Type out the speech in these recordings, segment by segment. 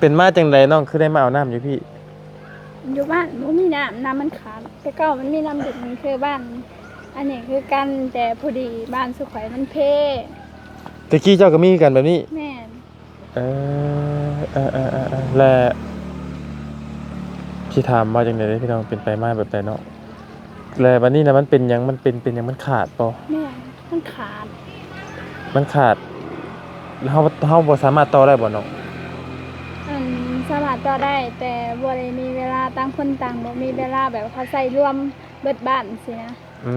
ເປັນມາຈັ່ງໃດນ້ອງຄືໄດ້ມາເອົານ້ຳຢູ່ພີ້? ຢູ່ບ້ານບໍ່ມີນ້ຳ, ນ້ຳມັນຂາດ. ແຕ່ເກົ່າມັນມີນ້ຳດິນຄືບ້ານອັນນີ້ຄືກັນ, ແຕ່ພໍດີບ້ານສຸຂ້ອຍມັນເພ. ແຕ່ກີ້ເຈົ້າກໍມີຄືກັນແບບນີ້? ແມ່ນ. ເອີ ເອີ ເອີ ເອີ ແລະ ຊິຖາມວ່າຈັ່ງໃດເດ້ພີ່ນ້ອງ, ເປັນໄປມາແບບໃດເນາະ? ແລ້ວບັດນີ້ນະ ມັນເປັນຫຍັງ? ມັນເປັນ ເປັນຫຍັງ? ມັນຂາດບໍ່? ແມ່ນ ມັນຂາດ. ມັນຂາດ ເຮົາ ເຮົາບໍ່ສາມາດຕໍ່ໄດ້ບໍ່ນ້ອງ? ອັນ ສາມາດຕໍ່ໄດ້ ແຕ່ບໍ່ໄດ້ມີເວລາ, ຕ່າງຄົນຕ່າງບໍ່ມີເວລາ, ແບບເຂົາໃຊ້ລວມເບິດບ້ານຊີ້ນະ. ອື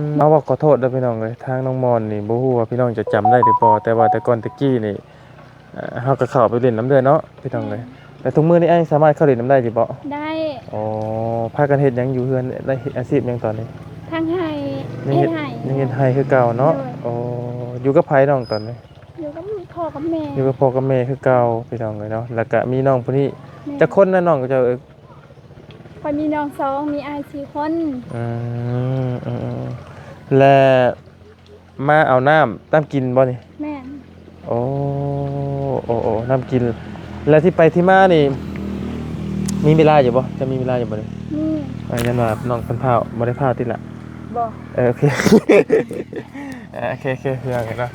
ມ ເອົາ ເວົ້າຂໍໂທດເດີພີ່ນ້ອງເອີຍ, ທາງນ້ອງມອນນີ້ບໍ່ຮູ້ວ່າພີ່ນ້ອງຈະຈຳໄດ້ຫຼືບໍ່, ແຕ່ວ່າແຕ່ກ່ອນແຕ່ກີ້ນີ້ ເອີ ເຮົາກໍເຂົ້າໄປຫຼິ້ນນຳເອື້ອຍເນາະ ພີ່ນ້ອງເອີຍ. ແມ່ນ. ແລ້ວທຸກມື້ນີ້ອ້າຍສາມາດເຂົ້າຫຼິ້ນນຳໄດ້ຢູ່ບໍ່? ໄດ້. ອໍ ພາກັນເຮັດຫຍັງຢູ່ເຮືອນ? ໄດ້ເຮັດອາຊີບຫຍັງຕອນນີ້? ທາງໄຮ່. ຍັງເຮັດ ເຮັດໄຮ່ ຍັງເຮັດໄຮ່ຄືເກົ່າເນາະ? ໂດຍ. ອໍ ຢູ່ກັບໃຜນ້ອງຕອນນີ້? ຢູ່ກັບພໍ່ກັບແມ່. ຢູ່ກັບພໍ່ກັບແມ່ຄືເກົ່າ ພີ່ນ້ອງເອີຍເນາະ. ແລ້ວກະມີນ້ອງຜູ້ນີ້. ແມ່ນ. ຈັກຄົນນະນ້ອງເຈົ້າເອີຍ? ຂ້ອຍມີນ້ອງສອງ ມີອ້າຍສີ່ຄົນ. ອືມ ອືມ ອືມ ແລະ ມາເອົານ້ຳ ນ້ຳກິນບໍ່ນີ້? ແມ່ນ. ໂອ້ ໂອ້ ໂອ້ ນ້ຳກິນ. ແລ້ວທີ່ໄປທີ່ມານີ້ ມີເວລາຢູ່ບໍ່? ຈະມີເວລາຢູ່ບໍ່ນີ້? ມີ. ເອີ ຢ້ານວ່ານ້ອງເພິ່ນພ້າວ ບໍ່ໄດ້ພ້າວຕິລະ? ບໍ່. ເອີ ໂອເຄ ເອີ ໂອເຄ ໂອເຄ ເພື່ອນເນາະ.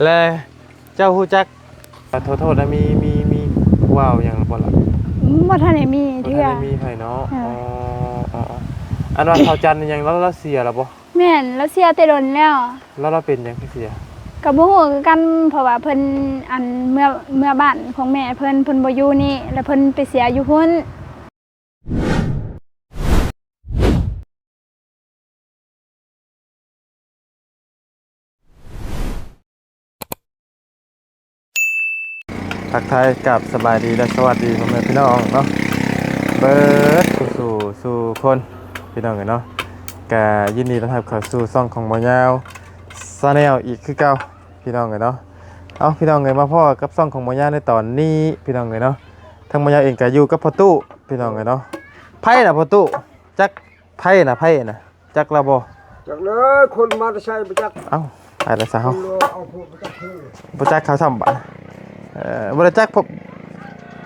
ແລະ ເຈົ້າຮູ້ຈັກ ຂໍໂທດນະ ມີ ມີ ມີຜູ້ບ່າວຫຍັງແລ້ວບໍ່ລະ? ອືມ ບໍ່ທັນໄດ້ມີເທື່ອ. ບໍ່ທັນໄດ້ມີໃຜເນາະ? ເອີ ອໍ ອໍ ອັນວ່າເຖົ້າຈັນນີ້ຫຍັງ ລາວ ລາວເສຍແລ້ວບໍ່? ແມ່ນ ລາວເສຍແຕ່ດົນແລ້ວ. ລາວ ລາວເປັນຫຍັງຄືເສຍ? ກໍບໍ່ຮູ້ຄືກັນ ເພາະວ່າເພິ່ນ ອັນ ເມືອ ເມືອບ້ານຂອງແມ່ເພິ່ນ ເພິ່ນບໍ່ຢູ່ນີ້ ແລ້ວເພິ່ນໄປເສຍຢູ່ພຸ້ນ. ທັກທາຍກັບສະບາຍດີ ແລະ ສະຫວັດດີພໍ່ແມ່ພີ່ນ້ອງເນາະ ເບິດສູ່ ສູ່ຄົນ ພີ່ນ້ອງເອີຍເນາະ. ກະຍິນດີຕ້ອນຮັບເຂົ້າສູ່ຊ່ອງຂອງບ່າວຍາວ Channel ອີກຄືເກົ່າ ພີ່ນ້ອງເອີຍເນາະ. ເອົາ ພີ່ນ້ອງເອີຍ ມາພໍ້ກັບຊ່ອງຂອງບ່າວຍາວໃນຕອນນີ້ ພີ່ນ້ອງເອີຍເນາະ. ທາງບ່າວຍາວເອງກະຢູ່ກັບພໍ່ຕູ້ ພີ່ນ້ອງເອີຍເນາະ. ໃຜນະພໍ່ຕູ້? ຈັກ ໃຜນະ ໃຜນະ? ຈັກລາວບໍ່? ຈັກເລີຍ ຄົນມາແຕ່ໃສບໍ່ຈັກ. ເອົ້າ ຕາຍແລ້ວຊະເຮົາ ຄົນເອົາພວກບໍ່ຈັກຄື ບໍ່ຈັກເຂົາຊ້ຳບາດ. ເອີ ບໍ່ໄດ້ຈັກພວກ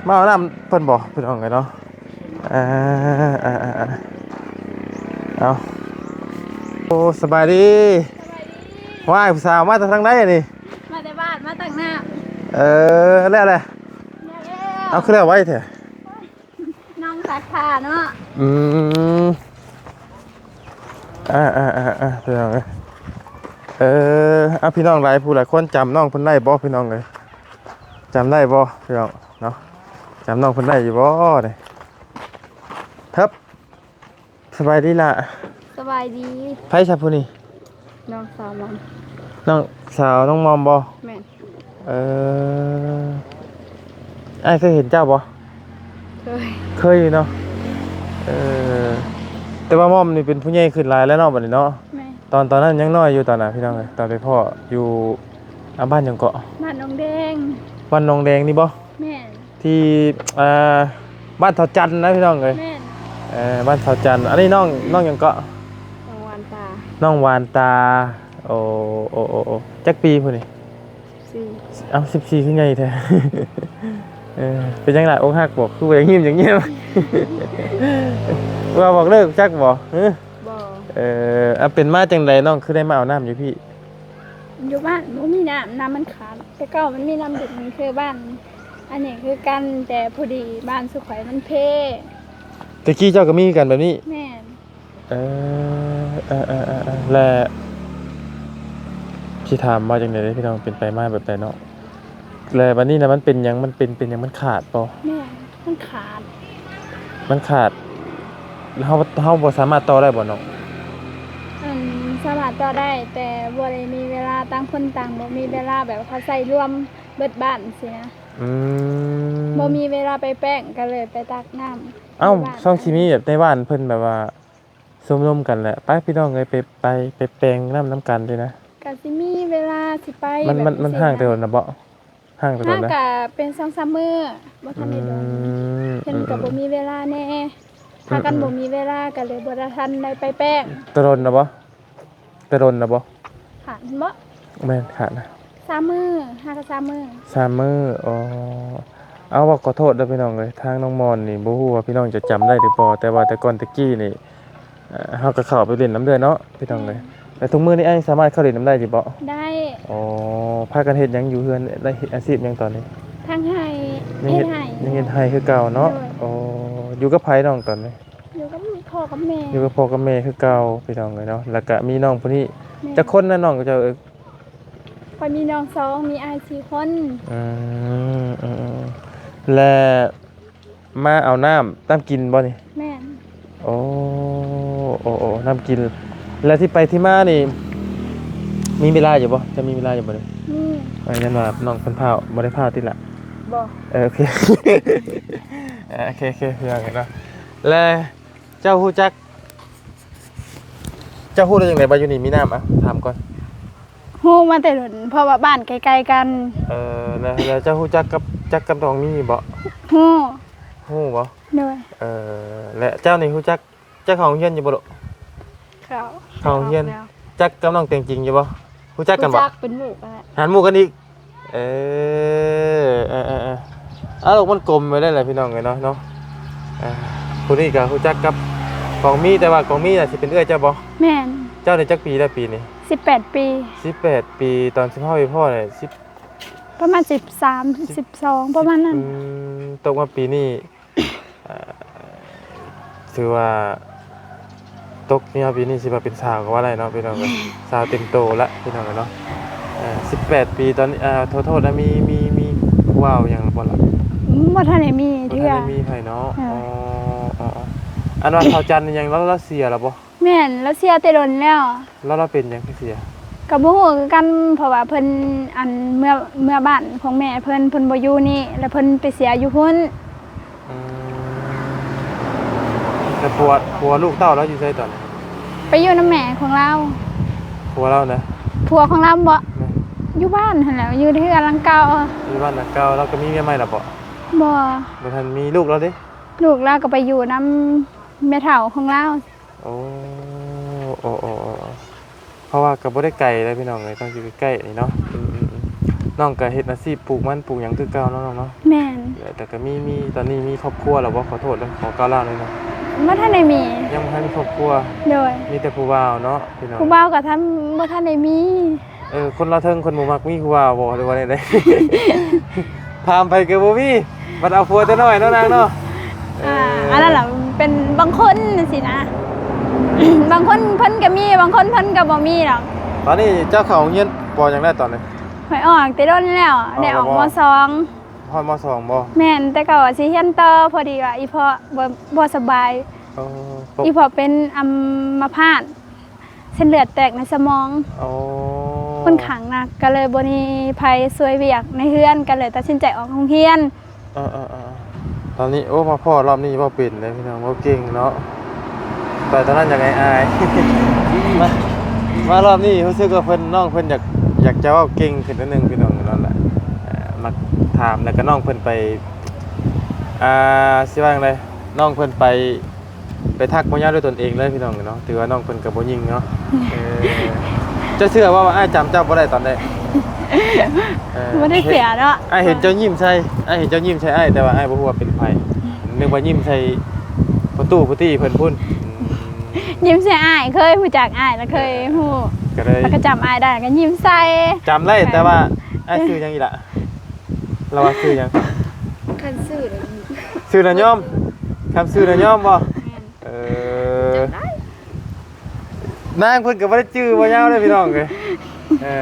ມາເອົານ້ຳເພິ່ນບໍ່ ພີ່ນ້ອງເອີຍເນາະ. ເອີ ເອີ ເອີ ເອີ ເອົາ ໂອ້ ສະບາຍດີ. ສະບາຍດີ. ວ້າຍ ຜູ້ສາວມາແຕ່ທາງໃດນີ້? ມາແຕ່ບ້ານ ມາຕັກນ້ຳ. ເອີ ແລ້ວແຫຼະ. ແລ້ວ ເອົາ ຄືແລ້ວໄວແທ້? ນ້ອງຊັກຜ້າເນາະ. ອືມ ອ່າໆໆໆ ພີ່ນ້ອງເອີຍ ເອີ ອ່າ ພີ່ນ້ອງຫຼາຍຜູ້ຫຼາຍຄົນຈຳນ້ອງເພິ່ນໄດ້ບໍ່ ພີ່ນ້ອງເອີຍ? ຈຳໄດ້ບໍ່ພີ່ນ້ອງເນາະ? ຈຳນ້ອງເພິ່ນໄດ້ຢູ່ບໍ່ນີ້? ເທິບ ສະບາຍດີຫຼ້າ. ສະບາຍດີ. ໃຜຊະຜູ້ນີ້? ນ້ອງສາວມອມ. ນ້ອງສາວນ້ອງມອມບໍ່? ແມ່ນ. ເອີ ອ້າຍເຄີຍເຫັນເຈົ້າບໍ່? ເຄີຍ. ເຄີຍຢູ່ເນາະ. ເອີ ແຕ່ວ່າມອມນີ້ເປັນຜູ້ໃຫຍ່ຂຶ້ນຫຼາຍແລ້ວເນາະ ບັດນີ້ເນາະ. ແມ່ນ. ຕອນ ຕອນນັ້ນຍັງນ້ອຍຢູ່ຕອນນະ ພີ່ນ້ອງເອີຍ ຕອນໄປພໍ້ຢູ່ ອ່າ ບ້ານຫຍັງເກາະ? ບ້ານໜອງແດງ. ບ້ານໜອງແດງນີ້ບໍ່? ແມ່ນ. ທີ່ ອ່າ ບ້ານເຖົ້າຈັນນະ ພີ່ນ້ອງເອີຍ. ແມ່ນ. ເອີ ບ້ານເຖົ້າຈັນ. ອັນນີ້ນ້ອງ ນ້ອງຫຍັງເກາະ? ນ້ອງຫວານຕາ. ນ້ອງຫວານຕາ. ໂອ້ ໂອ້ ໂອ້ ໂອ້ ຈັກປີຜູ້ນີ້? ສິບສີ່. ເອົ້າ ສິບສີ່ຄືໃຫຍ່ແທ້? ເອີ ເປັນຫຍັງລະ ອົກຫັກບໍ່? ຄືວ່າຢາກຍິ້ມຢາກຍິ້ມ ວ່າບອກເລີກຈັກບໍ່? ຮຶ? ບໍ່. ເອີ ເອົາ ເປັນມາຈັ່ງໃດນ້ອງຄືໄດ້ມາເອົານ້ຳຢູ່ພີ້? ຢູ່ບ້ານບໍ່ມີນ້ຳ, ນ້ຳມັນຂາດ. ແຕ່ເກົ່າມັນມີນ້ຳດິນຄືບ້ານອັນນີ້ຄືກັນ, ແຕ່ພໍດີບ້ານສຸຂ້ອຍມັນເພ. ແຕ່ກີ້ເຈົ້າກໍມີຄືກັນແບບນີ້? ແມ່ນ. ເອີ ເອີ ເອີ ເອີ ເອີ ແລະ ຊິຖາມວ່າຈັ່ງໃດເດ້ພີ່ນ້ອງ, ເປັນໄປມາແບບໃດເນາະ? ແລະ ບັດນີ້ນະ ມັນເປັນຫຍັງ? ມັນເປັນ ເປັນຫຍັງ? ມັນຂາດບໍ່? ແມ່ນ. ມັນຂາດ. ມັນຂາດ ເຮົາ ເຮົາບໍ່ສາມາດຕໍ່ໄດ້ບໍ່ນ້ອງ? ອັນ ສາມາດຕໍ່ໄດ້ ແຕ່ບໍ່ໄດ້ມີເວລາ, ຕ່າງຄົນຕ່າງບໍ່ມີເວລາ, ແບບເຂົາໃຊ້ລວມເບິດບ້ານຊີ້ນະ. ອືມ ບໍ່ມີເວລາໄປແປງ ກໍເລີຍໄປຕັກນ້ຳ. ເອົ້າ ຊ່ອງຊິມີແບບໃນບ້ານເພິ່ນແບບວ່າຊຸມນຸມກັນແຫຼະ ໄປພີ່ນ້ອງເອີຍ ໄປ ໄປ ໄປແປງນ້ຳນຳກັນຕິນະ. ກໍຊິມີເວລາຊິໄປ. ມັນ ມັນ ມັນຫ່າງແຕ່ດົນນະບໍ່? ຫ່າງແຕ່ດົນນະ? ຫ່າງກະເປັນສອງສາມມື້ ບໍ່ທັນໄດ້ດົນ. ອືມ ເພິ່ນກໍບໍ່ມີເວລາແດ່ ອືມ ພາກັນ ອືມ ບໍ່ມີເວລາ ກໍເລີຍບໍ່ໄດ້ທັນໄດ້ໄປແປງ. ແຕ່ດົນນະບໍ່? ແຕ່ດົນນະບໍ່? ຂາດບໍ່? ແມ່ນ ຂາດນະ. ສາມມື້ ຫາກະສາມມື້. ສາມມື້. ອໍ ເອົາ ເວົ້າຂໍໂທດເດີພີ່ນ້ອງເອີຍ ທາງນ້ອງມອນນີ້ ບໍ່ຮູ້ວ່າພີ່ນ້ອງຈະຈຳໄດ້ຫຼືບໍ່ ແຕ່ວ່າແຕ່ກ່ອນແຕ່ກີ້ນີ້ ເອີ ເຮົາກໍເຂົ້າໄປຫຼິ້ນນຳເອື້ອຍເນາະພີ່ນ້ອງເອີຍ. ແມ່ນ. ແລ້ວທຸກມື້ນີ້ອ້າຍສາມາດເຂົ້າຫຼິ້ນນຳໄດ້ຢູ່ບໍ່? ໄດ້. ອໍ ພາກັນເຮັດຫຍັງຢູ່ເຮືອນ ໄດ້ເຮັດອາຊີບຫຍັງຕອນນີ້? ທາງໄຮ່ ຍັງເຮັດ ເຮັດໄຮ່ ຍັງເຮັດໄຮ່ຄືເກົ່າເນາະ. ໂດຍ. ອໍ ຢູ່ກັບໃຜນ້ອງຕອນນີ້? ຢູ່ກັບພໍ່ກັບແມ່. ຢູ່ກັບພໍ່ກັບແມ່ຄືເກົ່າພີ່ນ້ອງເອີຍເນາະ. ແລ້ວກະມີນ້ອງຜູ້ນີ້. ແມ່ນ. ຈັກຄົນນະນ້ອງເຈົ້າເອີຍ? ຂ້ອຍມີນ້ອງສອງ ມີອ້າຍສີ່ຄົນ. ອືມ ອືມໆ ແລະ ມາເອົານ້ຳ ນ້ຳກິນບໍ່ນີ້? ແມ່ນ. ໂອ້ ໂອ້ ໂອ້ ນ້ຳກິນ ແລະ ທີ່ໄປທີ່ມານີ້ ມີເວລາຢູ່ບໍ່? ຈະມີເວລາຢູ່ບໍ່ນີ້? ມີ. ເອີ ຢ້ານວ່ານ້ອງເພິ່ນພ້າວ ບໍ່ໄດ້ພ້າວຕິລະ? ບໍ່. ເອີ ໂອເຄ ເອີ ໂອເຄ ໂອເຄ ເນາະ ແລະ ເຈົ້າຮູ້ຈັກ ເຈົ້າຮູ້ໄດ້ຈັ່ງໃດວ່າຢູ່ນີ້ມີນ້ຳ? ອ່ະ ຖາມກ່ອນ. ຮູ້ມາແຕ່ດົນ ເພາະວ່າບ້ານໃກ້ໆກັນ. ເອີ ແລ້ວ ແລ້ວເຈົ້າຮູ້ຈັກກັບ ຈັກກັບນ້ອງມີບໍ່? ຮູ້. ຮູ້ບໍ່? ໂດຍ. ເອີ ແລະເຈົ້ານີ້ຮູ້ຈັກ ເຈົ້າເຂົ້າໂຮງຮຽນຢູ່ບໍ່ລູກ? ເຂົ້າ. ເຂົ້າໂຮງຮຽນ. ຈັກກັບນ້ອງແຕງຈິງຢູ່ບໍ່? ຮູ້ຈັກກັນບໍ່? ຮູ້ຈັກ ເປັນໝູ່ກັນແຫຼະ. ຫາໝູ່ກັນອີກ. ເອີ ເອີ ເອີ ເອີ ເອົາ ມັນກົມໄປໄດ້ແຫຼະພີ່ນ້ອງເອີຍເນາະ ເນາະ. ເອີ ຜູ້ນີ້ກໍຮູ້ຈັກກັບກອງມີ ແຕ່ວ່າກອງມີນະຊິເປັນເອື້ອຍເຈົ້າບໍ່? ແມ່ນ. ເຈົ້າໄດ້ຈັກປີແລ້ວປີນີ້? ສິບແປດປີ. ສິບແປດປີ ຕອນຊຸມເຮົາໄປພໍ້ນະ ສິບ ປະມານສິບສາມ ສິບສອງ ປະມານນັ້ນ. ອືມ ຕົກມາປີນີ້ ເອີ ຖືວ່າຕົກເມຍປີນີ້ຊິວ່າເປັນສາວກໍວ່າໄດ້ເນາະພີ່ນ້ອງເອີຍ. ສາວເຕັມໂຕລະພີ່ນ້ອງເອີຍເນາະ. ເອີ ສິບແປດປີ ຕອນນີ້ ເອີ ໂທດ ໂທດນະ ມີ ມີ ມີຜູ້ບ່າວຫຍັງແລ້ວບໍ່ລະ? ອືມ ບໍ່ທັນໄດ້ມີເທື່ອ. ບໍ່ທັນໄດ້ມີໃຜເນາະ. ເອີ ອໍ ອໍ ອັນວ່າເຂົ້າຈັນອີ່ຫຍັງ ລາວ ລາວເສຍແລ້ວບໍ່? ແມ່ນ ລາວເສຍແຕ່ດົນແລ້ວ. ແລ້ວລາວເປັນຫຍັງຄືເສຍ? ກໍບໍ່ຮູ້ຄືກັນ ເພາະວ່າເພິ່ນ ອັນ ເມືອ ເມືອບ້ານຂອງແມ່ເພິ່ນ ເພິ່ນບໍ່ຢູ່ນີ້ ແລ້ວເພິ່ນໄປເສຍຢູ່ພຸ້ນ. ອືມ ແຕ່ຜົວ ຜົວລູກເຕົ້າລາວຢູ່ໃສຕອນນີ້? ໄປຢູ່ນຳແມ່ຂອງລາວ. ຜົວລາວນະ? ຜົວຂອງລາວບໍ? ແມ່ນ. ຢູ່ບ້ານຫັ້ນແຫຼະ ຢູ່ເຮືອນຫຼັງເກົ່າ. ຢູ່ບ້ານຫຼັງເກົ່າ. ລາວກໍມີເມຍໃໝ່ແລ້ວບໍ? ບໍ່. ບໍ່ທັນມີ. ລູກລາວເດ? ລູກລາວກໍໄປຢູ່ນຳແມ່ເຖົ້າຂອງລາວ. ໂອ້ ໂອ້ ໂອ້ ເພາະວ່າກໍບໍ່ໄດ້ໄກເດ້ພີ່ນ້ອງເອີຍ ຕ້ອງຢູ່ໃກ້ໆນີ້ເນາະ. ອືມໆໆ ນ້ອງກໍເຮັດອາຊີບປູກມັນປູກຫຍັງຄືເກົ່າເນາະນ້ອງເນາະ. ແມ່ນ. ແຕ່ກໍມີ ມີ ຕອນນີ້ມີຄອບຄົວແລ້ວບໍ່? ຂໍໂທດເດີ ຂໍກ້າວລ້າວໜ້ອຍໜຶ່ງ. ບໍ່ທັນໄດ້ມີ. ຍັງບໍ່ທັນມີຄອບຄົວ. ໂດຍ. ມີແຕ່ຜູ້ບ່າວເນາະພີ່ນ້ອງ. ຜູ້ບ່າວກໍທັນ ບໍ່ທັນໄດ້ມີ. ເອີ ຄົນລາວເທິງເພິ່ນບໍ່ມັກມີຜູ້ບ່າວບໍ່ ຫຼືວ່າແນວໃດ? ຖາມໃຜກໍບໍ່ມີ ບັດເອົາຜົວແຕ່ນ້ອຍເນາະນາງເນາະ. ອ່າ ເອີ ອັນນັ້ນລະເປັນບາງຄົນຊີ້ນະ ບາງຄົນເພິ່ນກໍມີ ບາງຄົນເພິ່ນກໍບໍ່ມີດອກ. ຕອນນີ້ເຈົ້າເຂົ້າໂຮງຮຽນ ປ.ຫຍັງແລ້ວຕອນນີ້? ຂ້ອຍອອກແຕ່ດົນແລ້ວ ໄດ້ອອກ ມໍສອງ. ຮອດ ມໍສອງ ບໍ່? ແມ່ນ ແຕ່ເກົ່າວ່າຊິຮຽນຕໍ່ ພໍດີວ່າອີພໍ່ບໍ່ ບໍ່ສະບາຍ. ອໍ ອີພໍ່ເປັນອັມມະພາດ ເສັ້ນເລືອດແຕກໃນສະໝອງ. ອໍ ຂ້ອນຂ້າງໜັກ ກໍເລີຍບໍ່ມີໃຜຊ່ວຍວຽກໃນເຮືອນ ກໍເລີຍຕັດສິນໃຈອອກໂຮງຮຽນ. ເອີໆໆ ຕອນນີ້ ໂອ້ ມາພໍ້ລອບນີ້ເວົ້າເປັນເດ້ພີ່ນ້ອງ ເວົ້າເກັ່ງເນາະ. ໄປຕອນນັ້ນຢາກອາຍໆ ມາ ມາລອບນີ້ຮູ້ສຶກວ່າເພິ່ນ ນ້ອງເພິ່ນຢາກ ຢາກຈະເວົ້າເກັ່ງຂຶ້ນໜ້ອຍໜຶ່ງພີ່ນ້ອງ. ນັ້ນແຫຼະ ເອີ ມັກຖາມ ແລ້ວກໍນ້ອງເພິ່ນໄປ ອ່າ ຊິວ່າຈັ່ງໃດ ນ້ອງເພິ່ນໄປ ໄປທັກບໍ່ຍາວດ້ວຍຕົນເອງເລີຍພີ່ນ້ອງເນາະ. ຖືວ່ານ້ອງເພິ່ນກໍບໍ່ຍິງເນາະ. ເອີ ເຈົ້າເຊື່ອບໍ່ວ່າອ້າຍຈຳເຈົ້າບໍ່ໄດ້ຕອນໃດ? ເອີ ບໍ່ໄດ້ເຊື່ອເນາະ. ອ້າຍເຫັນເຈົ້າຍິ້ມໃສ່ ອ້າຍເຫັນເຈົ້າຍິ້ມໃສ່ອ້າຍ ແຕ່ວ່າອ້າຍບໍ່ຮູ້ວ່າເປັນໃຜ ນຶກວ່າຍິ້ມໃສ່ພໍ່ຕູ້ຜູ້ຕີເພິ່ນພຸ້ນ. ຍິ້ມໃສ່ອ້າຍ ເຄີຍຮູ້ຈັກອ້າຍ ແລ້ວເຄີຍ ເອີ ຮູ້ ກໍເລີຍ ແລ້ວກໍຈຳອ້າຍໄດ້ ແລ້ວກໍຍິ້ມໃສ່. ຈຳໄດ້ ແຕ່ວ່າອ້າຍຊື່ຫຍັງອີ່ຫຼະ? ລາວວ່າຊື່ຫຍັງ? ຄັນຊື່ນະ ຊື່ນະຍອມ. ຄຳຊື່ນະຍອມບໍ່? ແມ່ນ. ເອີ ຈຳໄດ້ ນາງເພິ່ນກໍບໍ່ໄດ້ຈື່ບໍ່ຍາວເດ້ພີ່ນ້ອງເອີຍ. ເອີ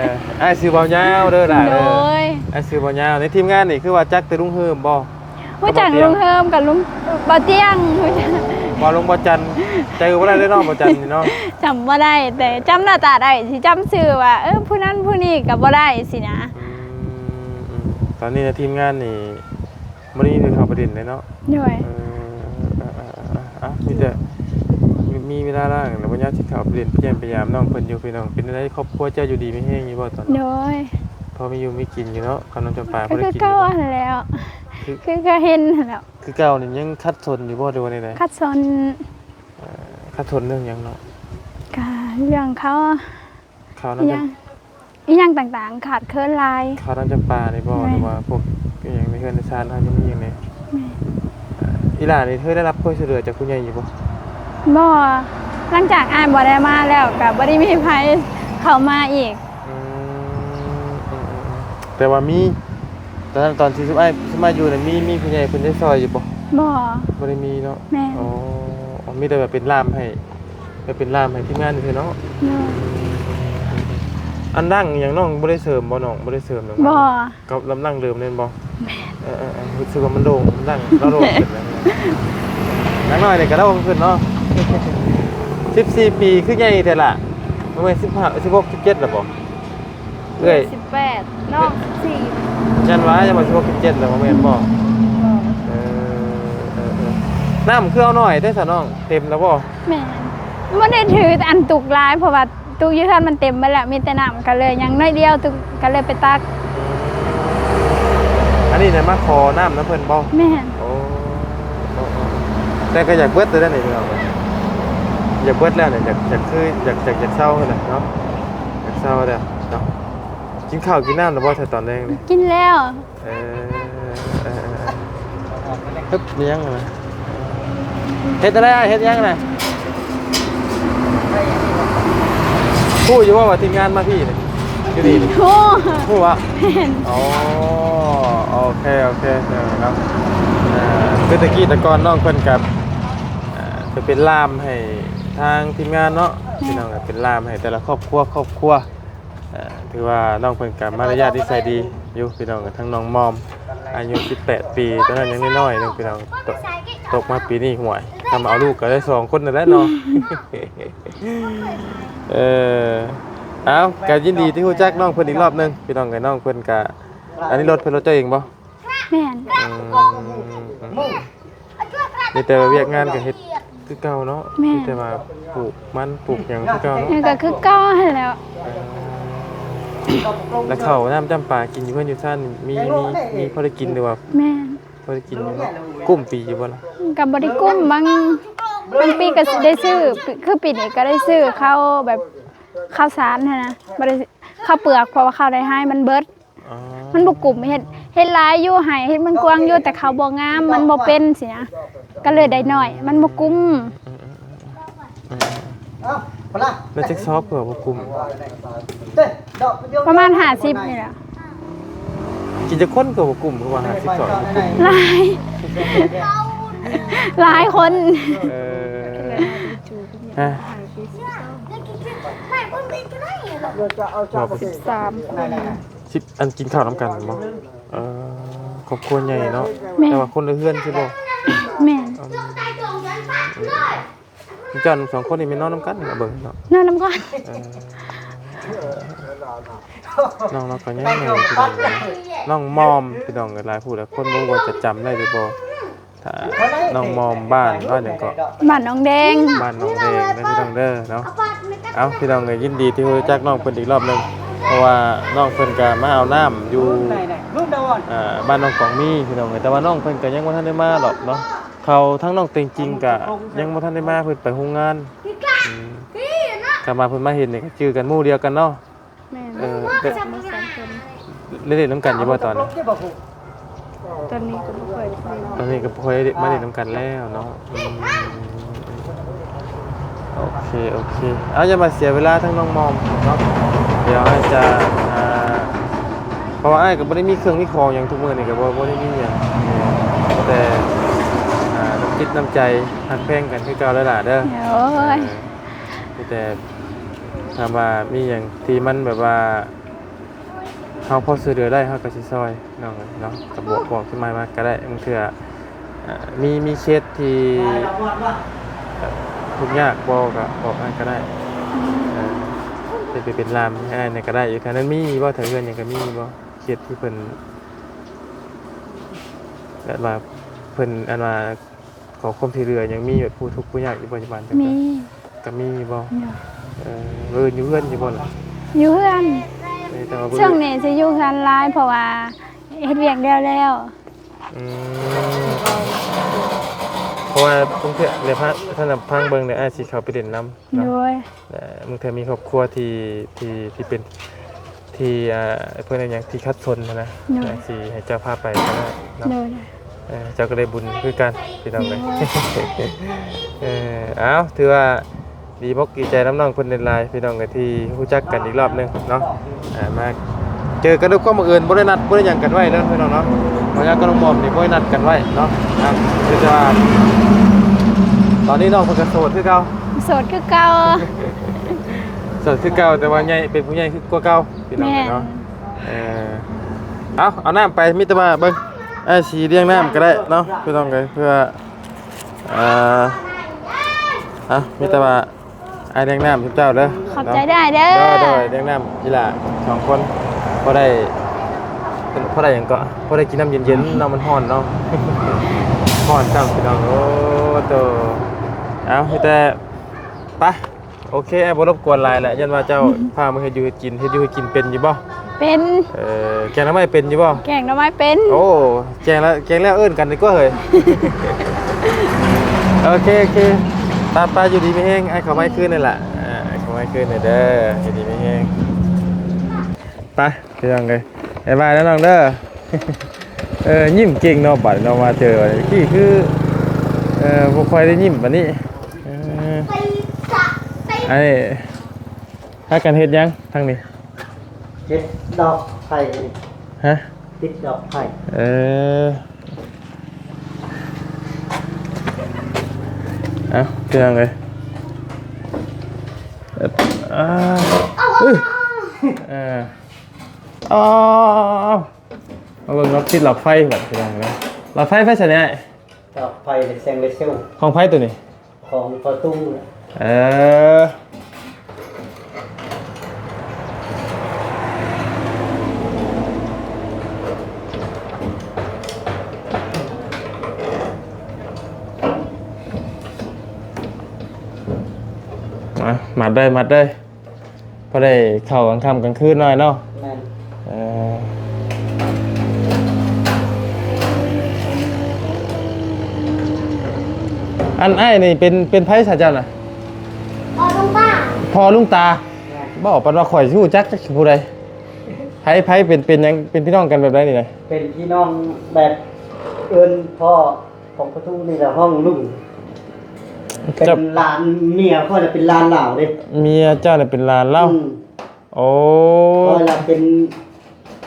ອ້າຍຊື່ບ່າວຍາວເດີຫຼ້າເດີ. ໂດຍ. ອ້າຍຊື່ບ່າວຍາວ. ໃນທີມງານນີ້ຄືວ່າຈັກແຕ່ລຸງເຮີມບໍ່? ຮູ້ຈັກລຸງເຮີມກັບລຸງ ເອີ ບ່າວຕຽງ. ບໍ່ ລຸງບ່າວຈັນ ຈື່ບໍ່ໄດ້ເດ້ນ້ອງ ບ່າວຈັນນີ້ເນາະ. ຈຳບໍ່ໄດ້ ແຕ່ຈຳໜ້າຕາໄດ້ ຊິຈຳຊື່ວ່າ ເອີ ຜູ້ນັ້ນຜູ້ນີ້ກໍບໍ່ໄດ້ຊີ້ນະ. ອືມ ອືມ ຕອນນີ້ໃນທີມງານນີ້ ບໍ່ໄດ້ມີຜູ້ເຂົ້າໄປຫຼິ້ນເດ້ເນາະ. ໂດຍ. ເອີ ເອີ ເອີ ເອີ ເອີ ມີແຕ່ ມີ ມີເວລາວ່າງແລ້ວ ບໍ່ຍາກຊິເຂົ້າໄປຫຼິ້ນ ໄປຢ້ຽມໄປຢາມນ້ອງເພິ່ນຢູ່ພີ່ນ້ອງ. ເປັນຈັ່ງໃດ ຄອບຄົວເຈົ້າຢູ່ດີມີແຮງຢູ່ບໍ່ຕອນນີ້? ໂດຍ. ພໍມີຢູ່ມີກິນຢູ່ເນາະ ກັບນ້ອງຈຳປາ ກໍຄືເກົ່າຫັ້ນແຫຼະ ຄື ຄືກໍເຫັນຫັ້ນແຫຼະ. ຄືເກົ່ານີ້ຍັງຂັດສົນຢູ່ບໍ່ ຫຼືວ່າແນວໃດ? ຂັດສົນ. ເອີ ຂັດສົນເລື່ອງຫຍັງເນາະ? ກະເລື່ອງເຂົາ ເຂົານຳ ອີ່ຫຍັງ ອີ່ຫຍັງຕ່າງໆ ຂາດເຂີນຫຼາຍ. ເຂົານຳຈຳປານີ້ບໍ່? ແມ່ນ. ຫຼືວ່າພວກ ຫຍັງໃນເຮືອນໃນຊານເຮົາຍັງມີຫຍັງແດ່? ແມ່ນ. ອີ່ຫຼ້ານີ້ເຄີຍໄດ້ຮັບຄວາມຊ່ວຍເຫຼືອຈາກຜູ້ໃຫຍ່ຢູ່ບໍ່? ບໍ່. ຫຼັງຈາກອ້າຍບໍ່ໄດ້ມາແລ້ວ ກໍບໍ່ໄດ້ມີໃຜເຂົ້າມາອີກ. ອືມ ອືມໆໆ ແຕ່ວ່າມີ ຕອນນັ້ນ ຕອນທີ່ຊຸມອ້າຍ ຊຸມອ້າຍຢູ່ນັ້ນ ມີ ມີຜູ້ໃຫຍ່ເພິ່ນໄດ້ຊ່ອຍຢູ່ບໍ່? ບໍ່. ບໍ່ໄດ້ມີເນາະ. ແມ່ນ. ອໍ ມີແຕ່ວ່າເປັນລ່າມໃຫ້ ໄປເປັນລ່າມໃຫ້ທີມງານຊື່ໆເນາະ. ໂດຍ. ອັນດັງອີ່ຫຍັງນ້ອງບໍ່ໄດ້ເສີມບໍ່? ນ້ອງບໍ່ໄດ້ເສີມຫຍັງ? ບໍ່. ກັບລຳດັງເດີມແມ່ນບໍ່? ແມ່ນ. ເອີໆໆ ຮູ້ສຶກວ່າມັນໂດ່ງ ມັນດັງ ລາວໂດດຂຶ້ນນະ. ນາງນ້ອຍນີ້ກໍລາວຂຶ້ນເນາະ. ສິບສີ່ປີຄືໃຫຍ່ແທ້ລະ? ບໍ່ແມ່ນສິບຫ້າ ສິບຫົກ ສິບເຈັດແລ້ວບໍ່? ເອື້ອຍ ສິບແປດ ນ້ອງສິບສີ່. ຍັນວ່າ ຍັນວ່າສິບຫົກ ສິບເຈັດແລ້ວ ບໍ່ແມ່ນບໍ່? ບໍ່. ເອີ ເອີ ເອີ ນ້ຳຄືເອົາໜ້ອຍແທ້ຊະນ້ອງ? ເຕັມແລ້ວບໍ່? ແມ່ນ. ບໍ່ໄດ້ຖືອັນຕຸກຫຼາຍ ເພາະວ່າຕຸກຢູ່ເຮືອນມັນເຕັມເບິດແລ້ວ ມີແຕ່ນ້ຳ ກໍເລີຍຍັງໜ້ອຍດຽວ ຕຸກ ກໍເລີຍໄປຕັກ. ອັນນີ້ນະມາຂໍນ້ຳນຳເພິ່ນບໍ່? ແມ່ນ. ໂອ້ ໂອ້ ໂອ້ ແຕ່ກໍຢາກເບິດແລ້ວນີ້ພີ່ນ້ອງ ຢາກເບິດແລ້ວນີ້ ຢາກ ຢາກຄື ຢາກ ຢາກ ຢາກເຊົາຫັ້ນແຫຼະເນາະ ຢາກເຊົາແລ້ວເນາະ. ກິນເຂົ້າກິນນ້ຳແລ້ວບໍ່ ຕອນແລງນີ້? ກິນແລ້ວ. ເອີ ເອີ ເອີ ເອີ ຮຶບ ມີຫຍັງນະ? ເຮັດຈັ່ງໃດອ້າຍ? ເຮັດຫຍັງນະ? ຮູ້ຢູ່ບໍ່ວ່າທີມງານມາພີ້ນີ້? ຢູ່ນີ້ນີ້ ຮູ້. ຮູ້ຫວາ? ແມ່ນ. ອໍ ໂອເຄ ໂອເຄ ເນາະ. ເອີ ຄືແຕ່ກີ້ແຕ່ກ່ອນນ້ອງເພິ່ນກໍ ເອີ ໄປເປັນລ່າມໃຫ້ທາງທີມງານເນາະ. ແມ່ນ. ພີ່ນ້ອງ ເປັນລ່າມໃຫ້ແຕ່ລະຄອບຄົວ ຄອບຄົວ. ເອີ ຖືວ່ານ້ອງເພິ່ນກໍມາລະຍາດນິໄສດີຢູ່ພີ່ນ້ອງ. ທັງນ້ອງມອມ ອາຍຸສິບແປດປີ ຕອນນັ້ນຍັງນ້ອຍໆໜຶ່ງພີ່ນ້ອງ ຕົກ ຕົກມາປີນີ້ ຫ້ວຍ ຖ້າມາເອົາລູກກໍໄດ້ສອງຄົນນັ້ນແຫຼະເນາະ. ເອີ ເອົ້າ ກໍຍິນດີທີ່ຮູ້ຈັກນ້ອງເພິ່ນອີກລອບໜຶ່ງພີ່ນ້ອງເອີຍ. ນ້ອງເພິ່ນກໍ ອັນນີ້ລົດເພິ່ນ ລົດເຈົ້າເອງບໍ່? ແມ່ນ. ອືມ ມີແຕ່ວ່າວຽກງານກໍເຮັດຄືເກົ່າເນາະ. ແມ່ນ. ມີແຕ່ວ່າປູກມັນປູກຫຍັງຄືເກົ່າເນາະ. ມັນກໍຄືເກົ່າຫັ້ນແຫຼ້ວ. ເອີ ແລ້ວເຂົ້ານ້ຳຈ້ຳປາກິນຢູ່ເຮືອນຢູ່ຊານນີ້ ມີ ມີ ມີພໍໄດ້ກິນຫຼືວ່າ? ແມ່ນ. ພໍໄດ້ກິນຢູ່ເນາະ. ກຸ້ມປີຢູ່ບໍ່ລະ? ກໍບໍ່ໄດ້ກຸ້ມ. ບາງ ບາງປີກໍໄດ້ຊື້ ຄືປີນີ້ກໍໄດ້ຊື້ເຂົ້າແບບ ເຂົ້າສານຫັ້ນນະ ບໍ່ໄດ້ ເຂົ້າເປືອກ ເພາະວ່າເຂົ້າໃນໄຮ່ມັນເບິດ. ອໍ ມັນບໍ່ກຸ້ມ. ເຮັດ ເຮັດຫຼາຍຢູ່ ໃຫ້ເຮັດມັນກວ້າງຢູ່ ແຕ່ເຂົາບໍ່ງາມ ມັນບໍ່ເປັນຊີ້ນະ ກໍເລີຍໄດ້ໜ້ອຍ ມັນບໍ່ກຸ້ມ. ອືມ ອືມ ອືມ ອືມ ອືມ ເອົ້າ ໄດ້ຈັກຊອບເພື່ອບໍ່ກຸ້ມ? ປະມານຫ້າສິບນີ້ແຫຼະ. ກິນຈັກຄົນກໍບໍ່ກຸ້ມ ຄືວ່າຫ້າສິບຊອບບໍ່ກຸ້ມ? ຫຼາຍ ຫຼາຍຄົນ. ເອີ ຮະ ສິບສາມຄົນ. ສິບ ອັນກິນເຂົ້ານຳກັນແມ່ນບໍ່? ເອີ ຄອບຄົວໃຫຍ່ເນາະ. ແມ່ນ. ແຕ່ວ່າຄົນລະເຮືອນຊິບໍ່? ແມ່ນ. ອືມ ເຈົ້າສອງຄົນນີ້ແມ່ນນອນນຳກັນລະເບິ່ງເນາະ? ນອນນຳກັນ. ເອີ ນ້ອງເນາະ ກໍຍັງນ້ອງມອມ ພີ່ນ້ອງເອີຍ. ຫຼາຍຜູ້ຫຼາຍຄົນບໍ່ຮູ້ວ່າຈະຈຳໄດ້ຫຼືບໍ່ ຖ້ານ້ອງມອມ ບ້ານ ບ້ານຫຍັງເກາະ? ບ້ານໜອງແດງ. ບ້ານໜອງແດງເດີພີ່ນ້ອງເດີເນາະ. ເອົ້າ ພີ່ນ້ອງເອີຍ ຍິນດີທີ່ຮູ້ຈັກນ້ອງເພິ່ນອີກລອບໜຶ່ງ ເພາະວ່ານ້ອງເພິ່ນກໍມາເອົານ້ຳຢູ່ ເອີ ບ້ານໜອງກອງມີ ພີ່ນ້ອງເອີຍ. ແຕ່ວ່ານ້ອງເພິ່ນກໍຍັງບໍ່ທັນໄດ້ມາດອກເນາະ. ເຂົາ ທາງນ້ອງເຕັງຈິງກໍຍັງບໍ່ທັນໄດ້ມາ ເພິ່ນໄປໂຮງງານ. ອືມ ຄັນວ່າເພິ່ນມາເຫັນນີ້ກໍຈື່ກັນ ໝູ່ດຽວກັນເນາະ. ແມ່ນ. ເອີ ໄດ້ ຈັບມືສາມຄົນ. ໄດ້ຫຼິ້ນນຳກັນຢູ່ບໍ່ຕອນນີ້? ຕອນນີ້ກໍບໍ່ຄ່ອຍໄດ້ຫຼິ້ນ. ຕອນນີ້ກໍບໍ່ຄ່ອຍໄດ້ມາຫຼິ້ນນຳກັນແລ້ວເນາະ. ອືມ ໂອເຄ ໂອເຄ. ເອົາ ຢ່າມາເສຍເວລາທາງນ້ອງມອມເນາະ. ດຽວອ້າຍຈະ ອ່າ ເພາະວ່າອ້າຍກໍບໍ່ໄດ້ມີເຄື່ອງມີຂອງຫຍັງ ທຸກມື້ນີ້ກໍບໍ່ ບໍ່ໄດ້ມີຫຍັງ ແຕ່ ອ່າ ນ້ຳຈິດນ້ຳໃຈຮັກແພງກັນຄືເກົ່າເດີຫຼ້າເດີ. ໂອ້ຍ ເອີ ມີແຕ່ ຖ້າວ່າມີຫຍັງທີ່ມັນແບບວ່າ ເຮົາພໍຊ່ວຍເຫຼືອໄດ້ ເຮົາກໍຊິຊ່ອຍນ້ອງເນາະ. ກໍບອກ ບອກທີ່ມາ ມາກໍໄດ້. ບາງເທື່ອ ເອີ ມີ ມີເຄສທີ່ ເອີ ທຸກຍາກບໍ່ ກໍບອກອ້າຍກໍໄດ້. ອືມ ເອີ ເປັນ ເປັນ ເປັນລ່າມໃຫ້ອ້າຍແດ່ກໍໄດ້ຢູ່. ແຖວນັ້ນມີບໍ່? ແຖວເຮືອນຫຍັງກໍມີບໍ່? ເຄສທີ່ເພິ່ນ ແບບວ່າເພິ່ນ ອັນວ່າ ຂໍຄວາມຊ່ວຍເຫຼືອຫຍັງ ມີແບບຜູ້ທຸກຜູ້ຍາກຢູ່ປັດຈຸບັນ? ມີ ກໍມີບໍ່? ເອີ ເອີ ຢູ່ເຮືອນຢູ່ບໍ່ລະ? ຢູ່ເຮືອນ. ເອີ ແຕ່ວ່າເບິ່ງ ຊ່ວງນີ້ຊິຢູ່ເຮືອນຫຼາຍ ເພາະວ່າເຮັດວຽກແລ້ວແລ້ວ. ອືມ ເພາະວ່າບາງເທື່ອ ແລ້ວພາ ຖ້ານຳຟັງເບິ່ງ ດຽວອ້າຍຊິເຂົ້າໄປຫຼິ້ນນຳເນາະ. ໂດຍ. ເອີ ບາງເທື່ອມີຄອບຄົວທີ່ ທີ່ ທີ່ເປັນ ທີ່ ທີ່ ອ່າ ເພິ່ນເອີ້ນຫຍັງ ທີ່ຂັດສົນຫັ້ນນະ ໂດຍ ອ່າ ຊິໃຫ້ເຈົ້າພາໄປກໍໄດ້ເນາະ ໂດຍ ເອີ ເຈົ້າກໍໄດ້ບຸນຄືກັນພີ່ນ້ອງເອີຍ ໂດຍ ເອີ ເອົ້າ ຖືວ່າດີອົກດີໃຈນຳນ້ອງເພິ່ນຫຼາຍໆ ພີ່ນ້ອງເອີຍ ທີ່ຮູ້ຈັກກັນອີກລອບໜຶ່ງເນາະ ອ່າ ມາເຈີກັນດ້ວຍຄວາມບັງເອີນ ບໍ່ໄດ້ນັດບໍ່ໄດ້ຫຍັງກັນໄວ້ເດີພີ່ນ້ອງເນາະ ເພາະຫຍັງກັບນ້ອງມອມນີ້ບໍ່ໄດ້ນັດກັນໄວ້ເນາະ ອ່າ ຄືແຕ່ວ່າຕອນນີ້ນ້ອງເພິ່ນກໍໂສດຄືເກົ່າ ໂສດຄືເກົ່າ ໂສດຄືເກົ່າ ແຕ່ວ່າໃຫຍ່ ເປັນຜູ້ໃຫຍ່ຄືກວ່າເກົ່າ ພີ່ນ້ອງເນາະ ເອີ ເອົາ ເອົານ້ຳໄປ ມີແຕ່ວ່າເບິ່ງ ອ້າຍຊິລ້ຽງນ້ຳກໍໄດ້ເນາະ ພີ່ນ້ອງເອີຍ ເພື່ອ ເອີ ເອົາ ມີແຕ່ວ່າອ້າຍລ້ຽງນ້ຳໃຫ້ເຈົ້າເດີ ຂອບໃຈເດີ ໂດຍ ໂດຍ ລ້ຽງນ້ຳອີ່ຫຼ້າສອງຄົນ ພໍໄດ້ ພໍໄດ້ຫຍັງເກາະ ພໍໄດ້ກິນນ້ຳເຢັນໆ ເນາະ ມັນຮ້ອນເນາະ ຮ້ອນຈ້ຳ ພີ່ນ້ອງ ໂອ້ໂຕ ເອົາ ມີແຕ່ ໄປ ໂອເຄ ອ້າຍບໍ່ລົບກວນຫຼາຍແຫຼະ ຢ້ານວ່າເຈົ້າ ອືມ ພາມາເຮັດຢູ່ເຮັດກິນ ເຮັດຢູ່ເຮັດກິນເປັນຢູ່ບໍ່? ເປັນ ເອີ ແກງໜໍ່ໄມ້ເປັນຢູ່ບໍ່? ແກງໜໍ່ໄມ້ເປັນ ໂອ້ ແກງແລ້ວ ແກງແລ້ວເອີ້ນກັນດີກວ່າເຮີ້ຍ ໂອເຄ ໂອເຄ ໄປໆ ຢູ່ດີມີແຮງ ອ້າຍເຂົ້າມາຄືນນີ້ລະ ອ່າ ອ້າຍເຂົ້າມາຄືນນີ້ເດີ ຢູ່ດີມີແຮງ ໄປ ພີ່ນ້ອງເອີຍ ບາຍບາຍເດີນ້ອງເດີ ເອີ ຍິ້ມເກັ່ງເນາະ ບາດນີ້ເນາະ ມາເຈີ ກີ້ຄື ເອີ ບໍ່ຄ່ອຍໄດ້ຍິ້ມປານນີ້ ເອີ ອັນນີ້ ພາກັນເຮັດຫຍັງທາງນີ້? ເຮັດດອກໄຜ່ ຮະ? ຕິດດອກໄຜ່ ເອີ ເອົາ ເປັນຫຍັງເອີຍ? ເອີ ເອີ ເອີ ເອົາ ມາເບິ່ງເນາະ ຕິດຫຼອດໄຟບັດ ເປັນຫຍັງເນາະ? ຫຼອດໄຟໄຟໃສນີ້ອ້າຍ? ດອກໄຜ່ແສງເລເຊວ ຂອງໃຜໂຕນີ້? ຂອງພໍ່ຕູ້ ເອີ ມາ ມັດເດີ ມັດເດີ. ພໍໄດ້ເຂົ້າກາງຄ່ຳກາງຄືນໜ້ອຍເນາະ ແມ່ນ ເອີ ອັນອ້າຍນີ້ເປັນ ເປັນໃຜຊະເຈົ້ານະ? ພໍ່ລຸງຕາ ພໍ່ລຸງຕາ ແມ່ນ ບໍ່ ປານວ່າຂ້ອຍຊິຮູ້ຈັກຈັກຜູ້ໃດ ໃຜ ໃຜເປັນ ເປັນຫຍັງ ເປັນພີ່ນ້ອງກັນແບບໃດນີ້ນະ? ເປັນພີ່ນ້ອງແບບເອີ້ນພໍ່ ຂອງພໍ່ຕູ້ນີ້ລະ ຫ້ອງລຸງ ເປັນ ເຈົ້າ ຫຼານ ເມຍຂ້ອຍລະເປັນຫຼານລາວເດ້ ເມຍເຈົ້າລະເປັນຫຼານລາວ ອືມ ໂອ້ ຂ້ອຍລະເປັນ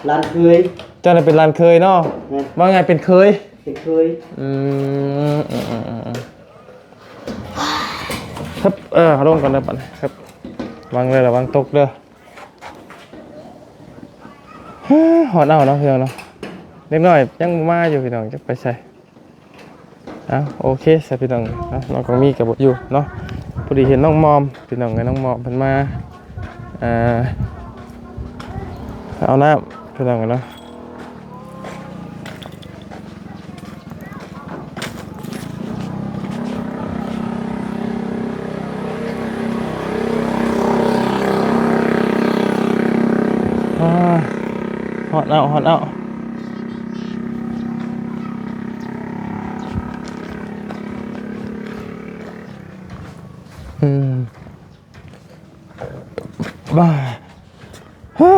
ຫຼານເຂີຍ ເຈົ້າລະເປັນຫຼານເຂີຍເນາະ ແມ່ນ ວ່າງ່າຍເປັນເຂີຍ ເປັນເຂີຍ ອືມ ອືມ ອືມ ອືມ ເອີ ລົງກ່ອນເດີ ບັດນີ້ ລະວັງເດີ ລະວັງຕົກເດີ. ຮ້ອນເອົາເນາະ ພີ່ນ້ອງເນາະ ເດັກນ້ອຍຍັງບໍ່ມາຢູ່ ພີ່ນ້ອງ ຈັກໄປໃສ. ເອົາ ໂອເຄຊະ ພີ່ນ້ອງເນາະ ນ້ອງກອງມີກໍບໍ່ຢູ່ເນາະ ພໍດີເຫັນນ້ອງມອມ ພີ່ນ້ອງເອີຍ ນ້ອງມອມເພິ່ນມາ ເອົາ ເອົານ້ຳ ພີ່ນ້ອງເນາະ. ອາ ຮ້ອນເອົາ ຮ້ອນເອົາ ອືມ ບ້າ ຮະ.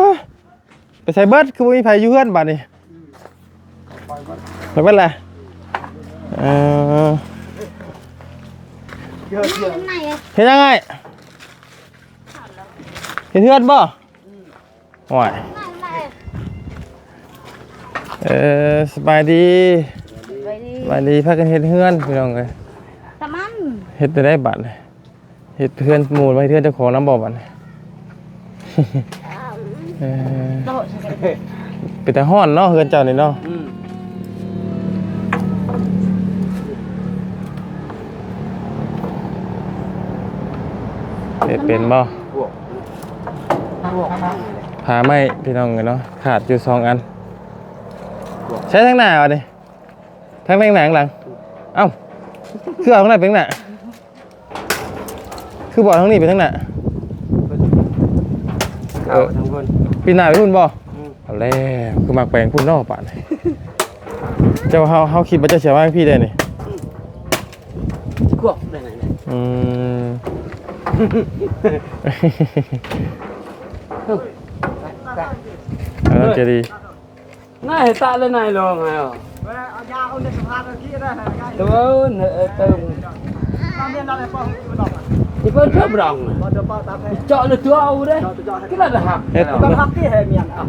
ໄປໃສເບິດ ຄືບໍ່ມີໃຜຢູ່ເຮືອນບາດນີ້ ໄປເບິດແຫຼະ ເອີ ເຮັດຫຍັງອ້າຍ ເຮັດເຮືອນບໍ່? ໂອ້ຍ ເອີ ສະບາຍດີ ສະບາຍດີ ສະບາຍດີ ພາກັນເຮັດເຮືອນ ພີ່ນ້ອງເອີຍ ຕະມັນ ເຮັດແນວໃດບາດນີ້? ເຮັດເຮືອນໝູ່ ເຮັດເຮືອນເຈົ້າຂອງນຳບໍ່ບັດນີ້? ເອີ ເປັນຕາຮ້ອນເນາະ ເຮືອນເຈົ້ານີ້ເນາະ ອືມ ເຮັດເປັນບໍ່? ຜ້າໄມ້ ພີ່ນ້ອງເອີຍເນາະ ຂາດຢູ່ສອງອັນ ໃຊ້ທາງໜ້າບັດນີ້ ທາງ ທາງໜ້າ ທາງຫຼັງ ເອົ້າ ຄືເອົາທາງໜ້າໄປທາງໜ້າ ຄືບໍ່ເອົາທາງນີ້ໄປທາງໜ້າ ເອີ ທາງພຸ້ນ ປີນໜ້າໄປພຸ້ນບໍ່? ອືມ ເອົາແລ້ວ ຄືມັກໄປທາງພຸ້ນເນາະບາດນີ້ ເຈົ້າ ເຮົາ ເຮົາຄິດວ່າເຈົ້າຊິເອົາມາທາງພີ້ໄດ້ນີ້ ອືມ ອືມ ໄປ ໄປ ເອີ ເຈດີ ນາຍຕະແລະນາຍລອງໃຫ້ເອົາ ເອົາຢາເອົາໃນສະພານເມື່ອກີ້ໄດ້ໃຫ້ໄດ້ ເອີ ເອີ ເຕີມ ຕາມເມນດາໄດ້ປ້ອງຢູ່ດອກ ທີ່ເພິ່ນເຈົ້າບຣອງ ບໍ່ຈະເປົ່າຕາມໃຫ້ ເຈາະເລີຍຕົວເອົາເດ້ ເຈາະ ເຈາະ ເຮັດລະຫັກ ເຮັດ ຕ້ອງຫັກທີ່ໃຫ້ເມນ ອ່ະ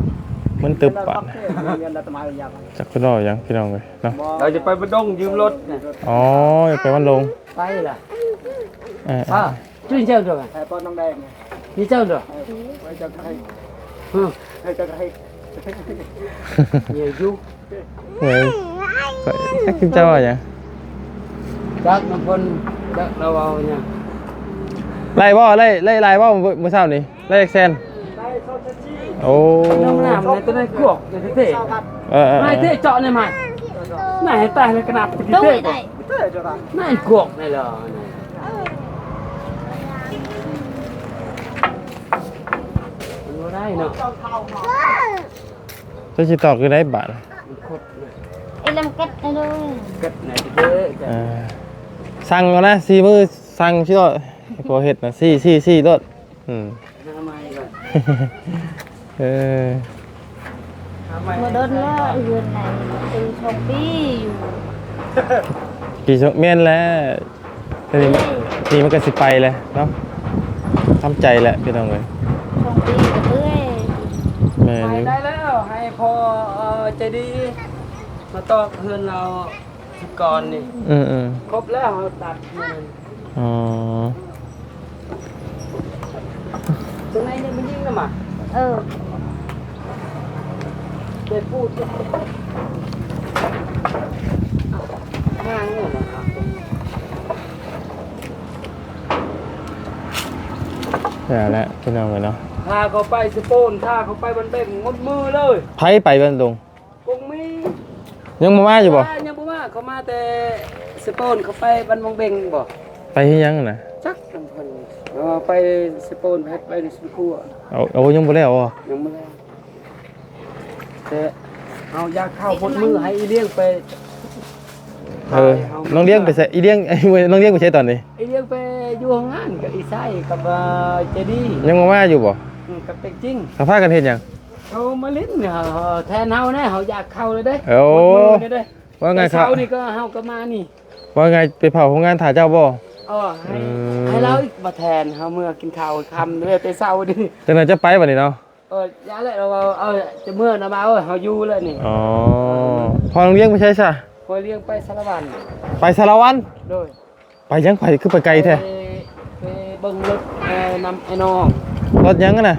ມັນຕຶບປານ ເຮັດລະຫັກທີ່ໃຫ້ເມນລະຕະມາຢາກ ຈັກຄືດອກຫຍັງ ພີ່ນ້ອງເອີຍເນາະ ເຮົາຈະໄປບະດົງຢືມລົດນະ ອໍ ຢາກໄປວັນລົງ ໄປລະ ເອີ ອ່າ ຈື່ເຈົ້າດອກ ໃຫ້ປ້ອນນ້ຳແດງ ນີ້ເຈົ້າດອກ ເອີ ໄວ້ເຈົ້າໃຫ້ ຮະ ໃຫ້ເຈົ້າໃຫ້ ເອີ ຢູ່ ເອີ ຂ້ອຍ ຈັກເຈົ້າວ່າຫຍັງ ຈັກນຳເພິ່ນ ຈັກລາວເວົ້າຫຍັງ ໄລ່ບໍ່ ໄລ່ ໄລ່ ໄລ່ບໍ່ ມື້ ມື້ເຊົ້ານີ້ ໄລ່ຈັກແສນ ໂອ້ ນ້ຳ ນ້ຳໃນຕົວນັ້ນກວກໃນເທ ເອີ ເອີ ໃນເທເຈາະໃນໃໝ່ ໃນໃຫ້ຕາຍໃນກະໜັບທີ່ເທ ໃນກວກໃນລະ ມັນບໍ່ໄດ້ເນາະ ເຈົ້າຊິຕອກຢູ່ໃດບາດ ມັນຄົດນະ ໄອ້ລຳກັດນະເດີ ກັດນະເດີ ເອີ ສັ່ງເອົານະ ສີ່ມື້ສັ່ງຊິໂລດ ໃຫ້ຜົວເຮັດນະ ສີ່ ສີ່ ສີ່ໂລດ ອືມ ຫາໃໝ່ກ່ອນ ເອີ ຫາໃໝ່ ບໍ່ດົນແລ້ວ ເຮືອນໃນ ເປັນສອງປີຢູ່ ປີສອງ ແມ່ນແຫຼະ ນີ້ ນີ້ມັນກໍຊິໄປແຫຼະເນາະ ທຳໃຈແຫຼະ ພີ່ນ້ອງເອີຍ ສອງປີກໍເມື່ອຍ ແມ່ນ ໄປໄດ້ແລ້ວ ໃຫ້ພໍ່ ເອີ ໃຈດີ ມາຕອກເຮືອນລາວ ສຸກອນນີ້ ອືມໆ ຄົບແລ້ວເຮົາຕັດມັນ ອໍ ຕົງໃນນີ້ມັນຍິງນຳມາ ເອີ ໄດ້ປູດ ມາເນາະ ແລ້ວແຫຼະ ພີ່ນ້ອງເອີຍເນາະ ຖ້າເຂົາໄປສະໂປນ ຖ້າເຂົາໄປບັນເບັງໝົດມື້ເລີຍ ໃຜໄປບັນດົງ? ກົງມີ ຍັງບໍ່ມາຢູ່ບໍ່? ຍັງບໍ່ມາ ເຂົາມາແຕ່ສະໂປນ ເຂົາໄປບ້ານວັງເບັງບໍ່? ໄປເຮັດຫຍັງຫັ້ນນະ? ຈັກນຳເພິ່ນ ເອີ ໄປສະໂປນ ໄປເຮັດໄປໃນສວນຄົວ ເອົາ ເອົາ ຍັງບໍ່ແລ້ວບໍ່? ຍັງບໍ່ແລ້ວ ແຕ່ເຮົາຢາກເຂົ້າໝົດມື້ ໃຫ້ອີ່ລ້ຽງໄປ ເອີ ນ້ອງລ້ຽງໄປໃສ? ອີ່ລ້ຽງ ນ້ອງລ້ຽງໄປໃສຕອນນີ້? ອີ່ລ້ຽງໄປຢູ່ໂຮງງານກັບອີ່ໄຊກັບ ເອີ ເຈດີ ຍັງບໍ່ມາຢູ່ບໍ່? ອືມ ກັບເຕັກຈິງ ເຂົາພາກັນເຮັດຫຍັງ? ເຂົາມາຫຼິ້ນ ເອີ ແທນເຮົາແດ່ ເຮົາຢາກເຂົ້າເລີຍເດ້ ໂອ້ ໝົດມື້ນີ້ເດ້ ວ່າໄງ ເຊົ້ານີ້ກໍເຮົາກໍມານີ້ ວ່າໄງ ໄປເຝົ້າໂຮງງານຖ້າເຈົ້າບໍ່? ເອີ ໃຫ້ ອືມ ໃຫ້ລາວອີກມາແທນ ເຮົາເມືອກິນເຂົ້າຄ່ຳເດ້ ແຕ່ເຊົ້ານີ້ ຈັ່ງໃດຈະໄປບັດນີ້ເນາະ? ເອີ ຢ່າແຫຼະ ລາວວ່າ ເອີ ຈະເມືອນຳ ເອົາ ເຮົາຢູ່ແລ້ວນີ້ ອໍ ພໍ່ນ້ອງລ້ຽງໄປໃສຊະ? ພໍ່ລ້ຽງໄປສາລະວັນ ໄປສາລະວັນ? ໂດຍ ໄປຫຍັງ ໄປ ຄືໄປໄກແທ້? ໄປ ໄປເບິ່ງລົດ ເອີ ນຳໄອ້ນ້ອງ ລົດຫຍັງຫັ້ນນະ?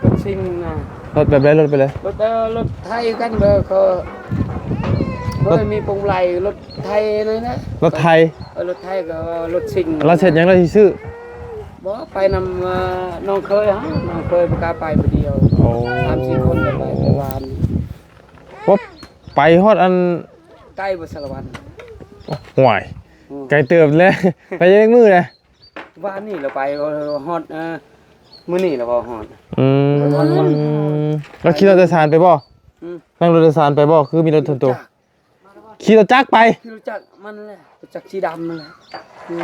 ລົດຊິງ ລົດຊິງນະ ລົດແບບໃດ? ລົດແບບໃດ? ລົດ ເອີ ລົດໄຖກັນ ເອີ ເຂົາ ລົດ ເອີ ມີພວງມາໄລ ລົດໄຖນັ້ນນະ ລົດໄຖ ເອີ ລົດໄຖກໍວ່າລົດຊິງ ລາວເຮັດຫຍັງ ລາວຊິຊື້? ບໍ່ ໄປນຳ ເອີ ນ້ອງເຂີຍເຮົາ ນ້ອງເຂີຍບໍ່ກ້າໄປຜູ້ດຽວ ໂອ້ ສາມສີ່ຄົນໄປ ໄປວານ ໂອ້ ໄປຮອດອັນ ໄກບໍ່ສາລະວັນ? ໂອ້ ຫ້ວຍ ອືມ ໄກເຕີບແຫຼະ ໄປຈັກມື້ແຫຼະ? ວານນີ້ລາວໄປ ເອີ ຮອດ ເອີ ມື້ນີ້ລາວເວົ້າຮອດ ອືມ ລາວຂີ່ລົດໂດຍສານໄປບໍ່? ອືມ ນັ່ງລົດໂດຍສານໄປບໍ່? ຄືມີລົດສ່ວນຕົວ? ຂີ່ລົດຈັກໄປ? ຂີ່ລົດຈັກມັນແຫຼະ ລົດຈັກສີດຳນັ້ນແຫຼະ ອືມ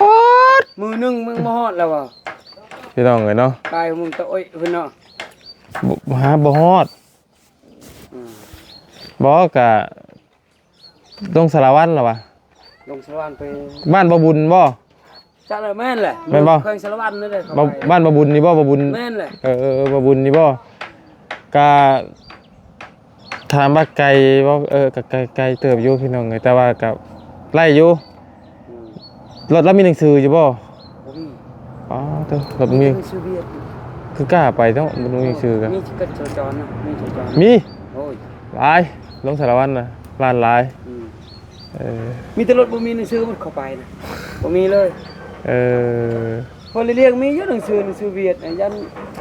ອໍ ມື້ໜຶ່ງມຶງບໍ່ຮອດແລ້ວວ່າ ພີ່ນ້ອງເອີຍເນາະ ກາຍມຶງຕະໂອ້ຍເພິ່ນເນາະ ບໍ່ ຫາບໍ່ຮອດ ອືມ ບໍ່ ກະ ລົງສາລະວັນລະວະ ລົງສາລະວັນໄປ ບ້ານບໍ່ບຸນບໍ່? ຈັກແລ້ວ ແມ່ນແຫຼະ ແມ່ນບໍ່? ແຂວງສາລະວັນນັ້ນແຫຼະ ບ້ານ ບ້ານບໍ່ບຸນນີ້ບໍ່? ບໍ່ບຸນ ແມ່ນແຫຼະ ເອີ ເອີ ເອີ ບໍ່ບຸນນີ້ບໍ່? ກະ ຖາມວ່າໄກບໍ່? ເອີ ກະໄກ ໄກເຕີບຢູ່ພີ່ນ້ອງເອີຍ ແຕ່ວ່າກະໄດ້ຢູ່ ອືມ ລົດລາວມີໜັງສືຢູ່ບໍ່? ບໍ່ມີ ອໍ ໂທ້ ລົດມີ ມີແຕ່ໜັງສືວຽດ ຄືກ້າໄປເນາະ ບໍ່ມີໜັງສືກະ ມີຈັກກະຈະຈອນນະ ມີຈະຈອນ ມີ ໂອ້ຍ ຫຼາຍ ລົງສາລະວັນນະ ລ້ານຫຼາຍ ອືມ ເອີ ມີແຕ່ລົດບໍ່ມີໜັງສືມັນເຂົ້າໄປນະ ບໍ່ມີເລີຍ ເອີ ເພິ່ນລະລ້ຽງມີຢູ່ໜັງສື ໜັງສືວຽດນະ ຢ້ານ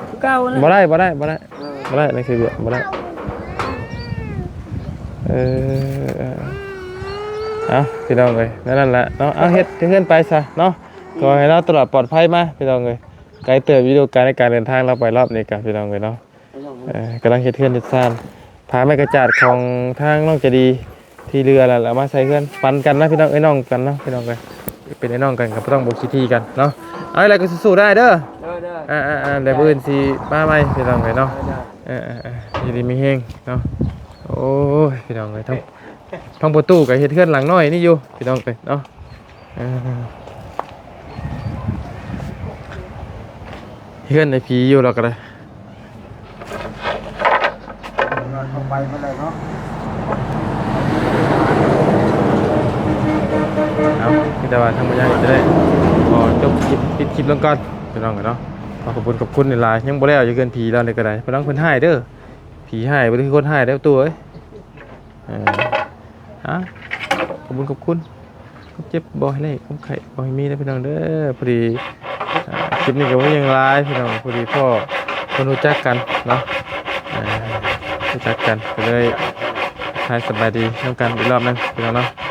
ຄືເກົ່ານະ ບໍ່ໄດ້ ບໍ່ໄດ້ ບໍ່ໄດ້ ເອີ ບໍ່ໄດ້ ໜັງສືວຽດບໍ່ໄດ້ ເອີ ເອີ ເອົາ ພີ່ນ້ອງເອີຍ ແນວນັ້ນແຫຼະເນາະ ເອົາ ເຮັດເຮືອນໄປຊະເນາະ ອືມ ຂໍໃຫ້ລາວຕະຫຼອດປອດໄພມາ ພີ່ນ້ອງເອີຍ ໄກເຕີບຢູ່ ການ ໃນການເດີນທາງລາວໄປລອບນີ້ກະ ພີ່ນ້ອງເອີຍເນາະ ເອີ ກຳລັງເຮັດເຮືອນເຮັດຊານ ຜ້າໄມ້ກະຈາດຂອງທາງນ້ອງໃຈດີ ທີ່ເຫຼືອລະ ລະມາໃສ່ເຮືອນ ປັນກັນນະພີ່ນ້ອງເອີຍ ນ້ອງກັນເນາະ ພີ່ນ້ອງເອີຍ ເປັນອ້າຍນ້ອງກັນກໍບໍ່ຕ້ອງບໍ່ຂີ້ຖີ່ກັນເນາະ ເອົາ ແລ້ວກໍສູ້ໆໄດ້ເດີ ເດີ ເດີ ອ່າໆໆ ແລ້ວມື້ອື່ນຊິມາໃໝ່ພີ່ນ້ອງເອີຍເນາະ. ເອີໆໆ ຢູ່ດີມີແຮງເນາະ. ໂອ້ຍ ພີ່ນ້ອງເອີຍ ທາງ ທາງປະຕູກໍເຮັດເຮືອນຫຼັງນ້ອຍນີ້ຢູ່ພີ່ນ້ອງເອີຍເນາະ. ເອີ ເຮືອນໃນຜີຢູ່ລາວກໍໄດ້ ເຂົ້າໄປມາແລ້ວເນາະ. ເອົາ ມີແຕ່ວ່າທາງບໍ່ຍາກຈະໄດ້ຂໍຈົບຄລິບ ປິດຄລິບລົງກ່ອນພີ່ນ້ອງເນາະ. ຂໍຂອບຄຸນຂອບຄຸນຫຼາຍໆ ຍັງບໍ່ແລ້ວຢູ່ເຮືອນຜີລາວນີ້ກໍໄດ້. ພະລັງເພິ່ນຮ້າຍເດີ ຜີຮ້າຍ ບໍ່ໄດ້ຄືຄົນຮ້າຍເດີຕູ້ເອີຍ. ເອີ ອ່ະ ຂອບຄຸນຂອບຄຸນ ຄວາມເຈັບບໍ່ໃຫ້ໄດ້ ຄວາມໄຂ້ບໍ່ໃຫ້ມີເດີພີ່ນ້ອງເດີ. ພໍດີ ອ່າ ຄລິບນີ້ກໍບໍ່ມີຫຍັງຫຼາຍພີ່ນ້ອງ ພໍດີພໍ້ຄົນຮູ້ຈັກກັນເນາະ. ເອີ ຮູ້ຈັກກັນກໍເລີຍທັກທາຍສະບາຍດີນຳກັນອີກລອບໜຶ່ງພີ່ນ້ອງເນາະ.